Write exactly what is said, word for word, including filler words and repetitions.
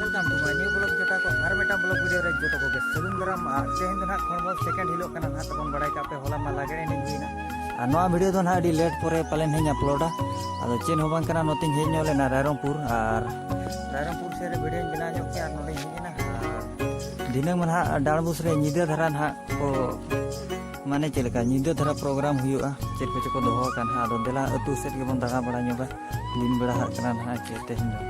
Welcome to my new vlog ᱡᱚᱴᱟ ᱠᱚ, ᱟᱨ ᱢᱤᱫᱴᱟᱝ vlog video ᱨᱮ ᱡᱚᱛᱚ ᱠᱚᱜᱮ ᱥᱟᱹᱜᱩᱱ ᱫᱟᱨᱟᱢ᱾ ᱟᱨ ᱛᱮᱦᱮᱧ ᱫᱚ ᱱᱟᱦᱟᱜ ᱦᱚᱲᱢᱚ second ᱦᱤᱞᱳᱜ ᱠᱟᱱᱟ ᱱᱟᱦᱟᱜ, ᱛᱟᱵᱚᱱ ᱵᱟᱲᱟᱭ ᱠᱟᱜ ᱯᱮ ᱦᱚᱞᱟ ᱢᱟ ᱞᱟᱜᱽᱲᱮ ᱮᱱᱮᱡ ᱦᱩᱭᱱᱟ᱾ ᱟᱨ ᱱᱚᱣᱟ video ᱫᱚ ᱱᱟᱦᱟᱜ ᱟᱹᱰᱤ late ᱯᱚᱨᱮ ᱯᱟᱞᱮᱱ ᱦᱟᱸᱜ ᱤᱧ uploadᱟ᱾ ᱟᱫᱚ ᱪᱮᱫ ᱦᱚᱸ ᱵᱟᱝ ᱠᱟᱱᱟ, ᱱᱚᱛᱮᱧ ᱦᱮᱡ ᱧᱚᱜ ᱞᱮᱱᱟ ᱨᱟᱭᱨᱚᱝᱯᱩᱨ, ᱟᱨ ᱨᱟᱭᱨᱚᱝᱯᱩᱨ ᱥᱮᱫ ᱨᱮ videoᱧ ᱵᱮᱱᱟᱣ ᱧᱚᱜ ᱠᱮᱜᱼᱟ ᱟᱨ ᱱᱚᱰᱮᱧ ᱦᱮᱡ ᱮᱱᱟ᱾ ᱟᱨ ᱫᱷᱤᱱᱟᱹᱝ ᱢᱟ ᱱᱟᱦᱟᱜ ᱰᱟᱸᱰᱵᱩᱥ ᱨᱮ ᱧᱤᱫᱟᱹ ᱫᱷᱟᱨᱟ ᱱᱟᱦᱟᱜ ᱠᱚ, ᱢᱟᱱᱮ ᱪᱮᱫ ᱞᱮᱠᱟ ᱧᱤᱫᱟᱹ ᱫᱷᱟᱨᱟ program ᱦᱩᱭᱩᱜᱼᱟ, ᱪᱮᱫ ᱠᱚᱪᱚ ᱠᱚ ᱫᱚᱦᱚ ᱟᱠᱟᱫ ᱱᱟᱦᱟᱜ᱾ ᱟᱫᱚ ᱫᱮᱞᱟ ᱟᱹᱛᱩ ᱥᱮᱫ ᱜᱮᱵᱚᱱ ᱫᱟᱬᱟ ᱵᱟᱲᱟ ᱧᱚᱜᱟ, ᱫᱤᱱ ᱵᱮᱲᱟ ᱦᱟᱸᱜ ᱠᱟᱱᱟ ᱱᱟᱦᱟᱜ ᱪᱮᱫ ᱛᱮᱦᱮᱧ ᱫᱚ᱾